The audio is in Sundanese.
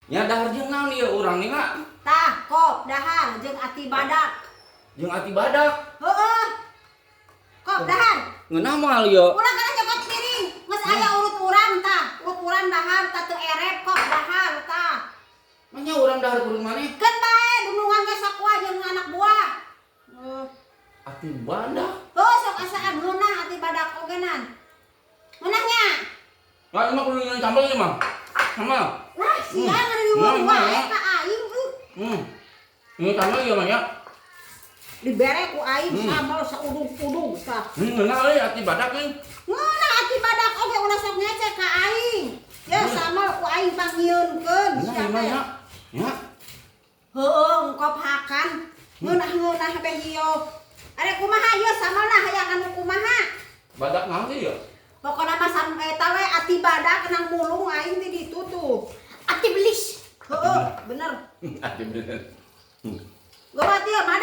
Nya dahar jeung naon ieu urang nih, Mak? Tah, kop dahar jeung ati badak. Jeung ati badak. Heeh. Kop dahar. Ngeunah moal ieu? Ulah kana nyokot piring. Geus aya urut urang tah. Urut urang dahar tah, teu erep, kop dahar tah. Manya urang dahar kurang maneh? Keun bae dunungan ge sakua jeung anak buah. Heuh. Ati badak. Heuh, sok asaan ngeunah ati badak ogenan. Ngeunah nya. Ya, ini mah kudu nyeun sambal ini mah. Sambal. Wah, sia ngariweuh wae ka aing euy. Ini sambal ieu mah ya. Dibere ku aing sambal saudug-udug tah. Ngeunah euy ati badak euy. Ngeunah ati badak oge, ulah sok ngecek ka aing. Ya, sambal ku aing pangieunkeun Ngeunah sia ieu mah teh. ya. Ya. Heueuh, ungkop hakan. Ngeunah-ngeunah beh ieu. Are kumaha ieu sambalna, hayang anu kumaha? Badak naon sih ya? Pokona mah sam eta we ati badak nang mulung aing di ditu tuh. Ati belis. Heeh, bener. Ati bener. Gua teh mana